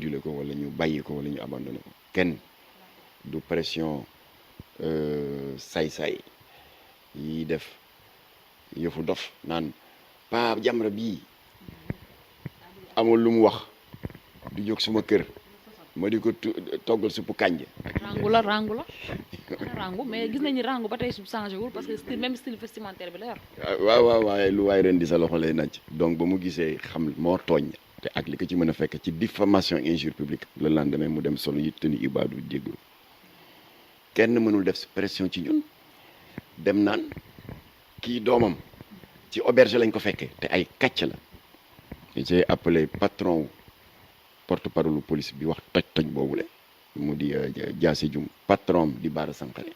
brûler ko wala ñu bàyyi ko wala ñu abandonné ko kenn du pression say-say yi def yëfu dof naan Pa Jamra bii amul lu mu wax du jóg suma kër ma di ko toggal suppu kànja rangu la rangu mais gis nañu rangu ba tey su changé wul parce que style même style vestimentaire bi la yor. waaw waaye lu waay ren di sa loxo lay naaj donc ba mu gisee xam moo tooñ te ak li ko ci mën a fekk ci diffamation injure publique le lendemain mu dem solo yi tëni ibaadu jéggul kenn mënul def pression ci ñun dem naan kii doomam ci auberge lañ ko fekkee te ay kàcc la j'ai appelé patron porte-parole police bi wax toj boobule mu di Diassé Dioum patron di Bara Sankaré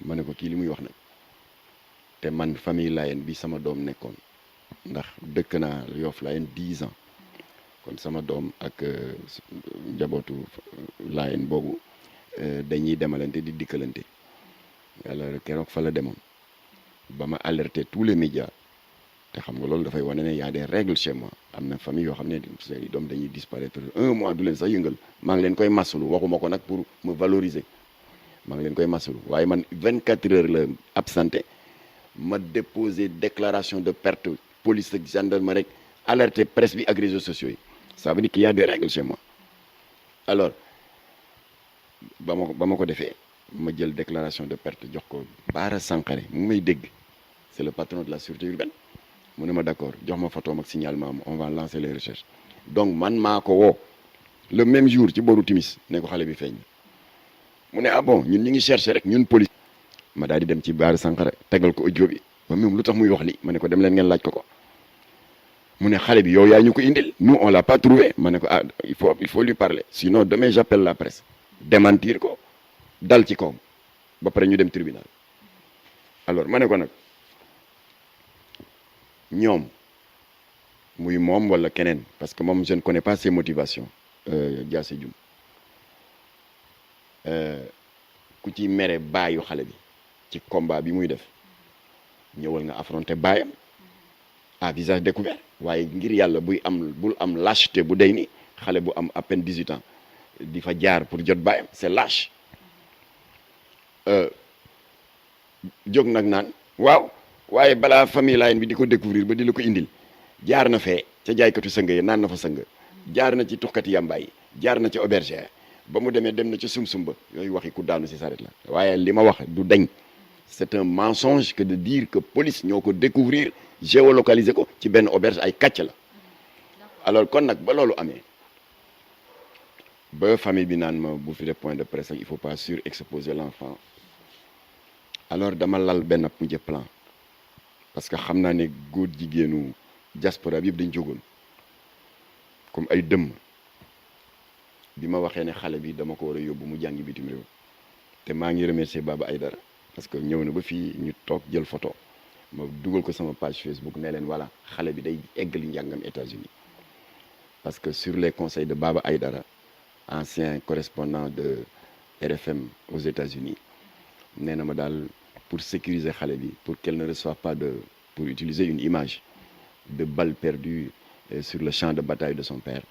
ma ne ko kii li muy wax nag te man famille Layène bi sama doom nekkoon ndax dëkk naa Yoff Layène 10 ans kon sama doom ak njabootu Layène boobu dañuy demalante di dikkalante alors keroog fa la demoon ba ma alerter tous les médias te xam nga loolu dafay wane ne y a des règles chez moi am na famille yoo xam ne seeni doom dañuy disparaître 1 mois du leen sax yëngal maa ngi leen koy masalu waxuma ko nag pour me valoriser maa ngi leen koy masalu waaye man 24 heures la absenté ma déposé déclaration de perte police ak gendarmerie rek alerter presse bi ak réseaux sociaux yi ça veut dire qu'il y a des règles chez moi alors ba ma ko defee ma jël déclaration de perte jox ko Bara Sankaré mu may dégg c'est le patron de la sûreté urbaine mu ne ma d'accord jox ma photo ak signalement on va lancer les recherches donc man maa ko woo le même jour ci boru timis ne ko xale bi feeñ mu ne ah bon ñun ñu ngi chercher rek ñun police ma daal di dem ci Bara Sankaré tegal ko audio bi ba moom lu tax muy wax li ma ne ko dem leen ngeen laaj ko mu ne xale bi yow yaa ñu ko indil nous on l'a pas trouvé ma ne ko ah il faut lui parler sinon demain j'appelle la presse démentir ko dal ci kawam ba pare ñu dem tribunal alors ma ne ko nag ñoom muy moom wala keneen parce que moom je ne connais pas ses motivations Diassé Dioum ku ci mere baayu xale bi ci combat bi muy def ñëwal nga affronter baayam à visage découvert waaye ngir yàlla bul am lâcheté bu day ni xale bu am à peine 18 ans di fa jaar pour jot baayam c'est lâche jóg nag naan waaw waaye balaa famille Layène bi di ko découvrir ba di la ko indil jaar na fee ca jaaykatu sëng yi naan na fa sëng jaar na ci tuxkati yàmbaay jaar na ci auberge ba mu demee dem na ci sum-sum ba yooyu waxi ku daanu si saret la waaye li ma wax du dañ c'est un mensonge que de dire que police ñoo ko découvrir géolocaliser ko ci benn auberge ay kàcc la alors kon nag ba loolu amee ba famille bi naan ma bu fi def point de presse il faut pas surexposer l'enfant alors dama lal benn mujj plan parce que xam naa ne góor jigéenu diaspora bi yëpp dañ jógoon comme ay dëmm bi ma waxee ne xale bi dama ko war a yóbbu mu jàngi bitim réew te maa ngi remercier Baba Aïdara parce que ñëw na ba fii ñu toog jël photo ma dugal ko sama page Facebook ne leen voilà xale bi day eggali njàngam États-Unis parce que sur les conseils de Baba Aïdara ancien correspondant de RFM aux États-Unis nee na ma daal pour sécuriser xale bi pour qu'elle ne reçoive pas pour utiliser une image de balle perdue sur le champ de bataille de son père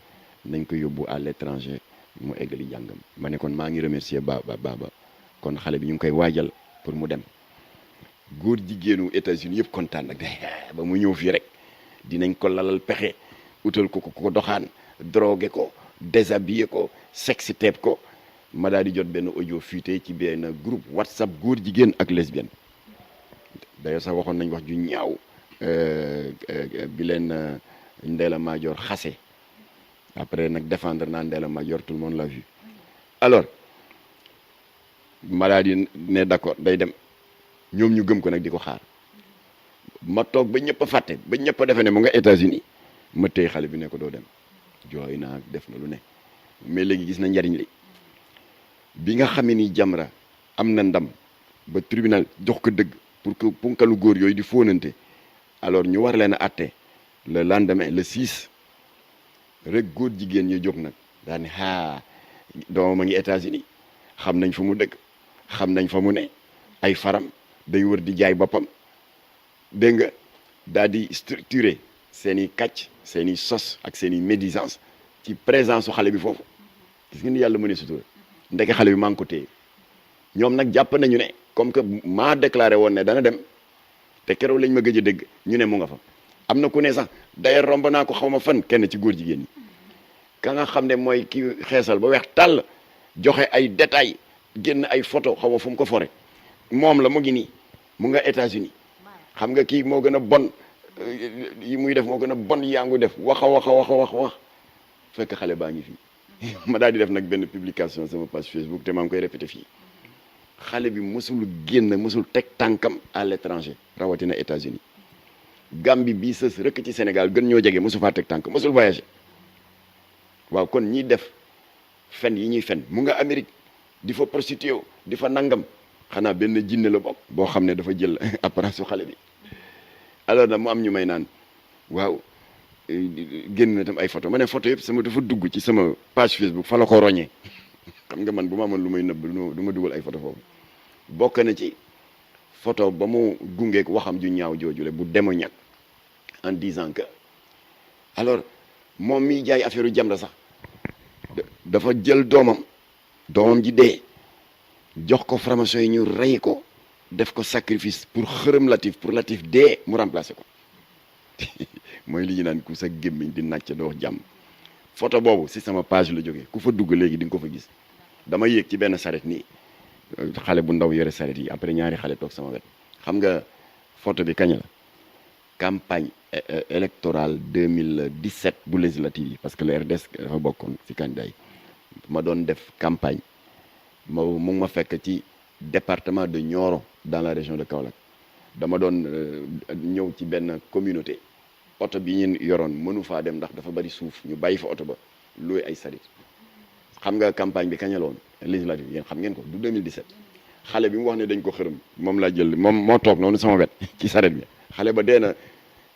nañ ko yóbbu à l'étranger mu eggali jàngam ma ne kon maa ngi remercier Baba kon xale bi ñu ngi koy waajal pour mu dem góor jigéenu États-Unis yëpp kontaan nag ba mu ñëw fii rek dinañ ko lalal pexe utal ko doxaan drogué ko déshabillé ko sexy tape ko ma daal di jot benn audio fuité ci benn groupe WhatsApp góor jigéen ak lesbienne d'ailleurs sax waxoon nañ wax ju ñaaw bi leen Ndella Madior xase après nag défendre naa Ndella Madior tout le monde l'a vu alors ma daal di ne d'accord day dem ñoom ñu gëm ko nag di ko xaar ma toog ba ñëpp a fàtte ba ñëpp a defe ne mu nga États-Unis ma téye xale bi ne ko doo dem jooy naa def na lu ne mais léegi gis na njariñ li bi nga xamee ni Jamra am na ndam ba tribunal jox ko dëgg pour que punkalu góor yooyu di fóonante alors ñu war leen a atte le lendemain le 6 rek góor jigéen ñi jóg nag daal ne doomam a ngi États-Unis xam nañ fu mu dëkk xam nañ fa mu ne ay faram day wër di jaay boppam dégg nga daal di structurer seen i kàcc seen i sos ak seen i médisance ci présence su xale bi foofu gis nga ni yàlla mënee sutura ndeke xale bi maa ngi ko téye ñoom nag jàpp nañu ne comme que maa déclaré woon ne dana dem te keroog lañ ma gëj a dégg ñu ne mu nga fa am na ku ne sax d'ailleurs romb naa ko xaw ma fan kenn ci góor jigéen ñi ka nga xam ne mooy ki xeesal ba weex tàll joxe ay détails génn ay photo xaw ma fu mu ko fore moom la mu ngi nii mu nga États-Unis xam nga kii moo gën a bon yi muy def moo gën a bon yaa ngi def wax fekk xale baa ngi fii ma daal di def nag benn publication sama page Facebook te maa ngi koy répété fii xale bi mësul génn mësul teg tànkam à l'étranger rawatina États-Unis Gambie bii sës rëkk ci Sénégal gën ñoo jege mësu faa teg tànk mësul voyagé waaw kon ñiy def fen yi ñuy fen mu nga Amérique di fa prostitué di fa nangam xanaa benn jinne la bokk boo xam ne dafa jël apparence su xale bi alors nag mu am ñu may naan waaw génn na tam ay photo ma ne photo yëpp sama dafa dugg ci sama page Facebook fa la ko roñee xam nga man bu ma amoon lu may nëbb du ma dugal ay photo foofu bokk na ci photo ba mu gungeek waxam ju ñaaw joojule bu démoniaque en disant que alors moom miy jaay affaire u Jamra sax dafa jël doomam ji dee jox ko franc-maçon yi ñu rey ko def ko sacrifice pour xërëm Latif pour Latif dee mu remplacer ko mooy li ñu naan ku sa gémmiñ di nàcc doo jàmm photo boobu si sama page la jógee ku fa dugg léegi di nga ko fa gis dama yéeg ci benn saret nii xale bu ndaw yore saret yi après ñaari xale toog sama wet xam nga photo bi kañ la campagne électorale 2017 bu législative yi parce que le RDS dafa bokkoon si candidat yi ma doon def campagne mu ma fekk ci département de Nioro dans la région de Kaolack dama doon ñëw ci benn communauté oto bi ñu yoroon mënu faa dem ndax dafa bari suuf ñu bàyyi fa oto ba looy ay sarit xam nga campagne bi kañaloon législative yéen xam ngeen ko du 2017 xale bi mu wax ne dañ ko xërëm moom laa jël moom moo toog noonu sama wet ci saret bi xale ba dee na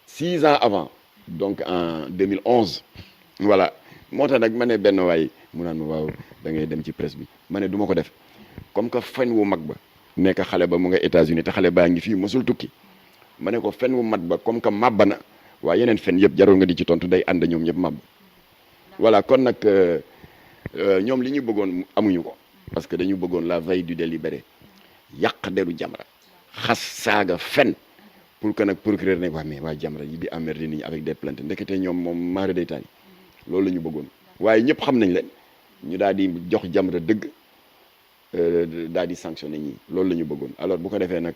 6 ans avant donc en 2011 voilà moo tax nag ma ne benn waay mu naan ma waaw da ngay dem ci presse bi ma ne du ma ko def comme que fen wu mag ba nekk xale ba mu nga États-Unis te xale baa ngi fii mosul tukki ma ne ko fen wu mag ba comme que mabba na waaye yeneen fen yëpp jarul nga di ci tontu day ànd ñoom ñëpp màbb voilà kon nag ñoom li ñu bëggoon amuñu ko parce que dañu bëggoon la veille du délibéré yàq deru Jamra xas saaga fen pour que nag procureur ne waa mais waa Jamra yi di emmerder nit ñi avec des plaintes ndekete ñoom moom maara day taani loolu la ñu bëggoon waaye ñëpp xam nañ leen ñu daal di jox Jamra dëgg daal di sanctionné ñi loolu la ñu bëggoon alors bu ko defee nag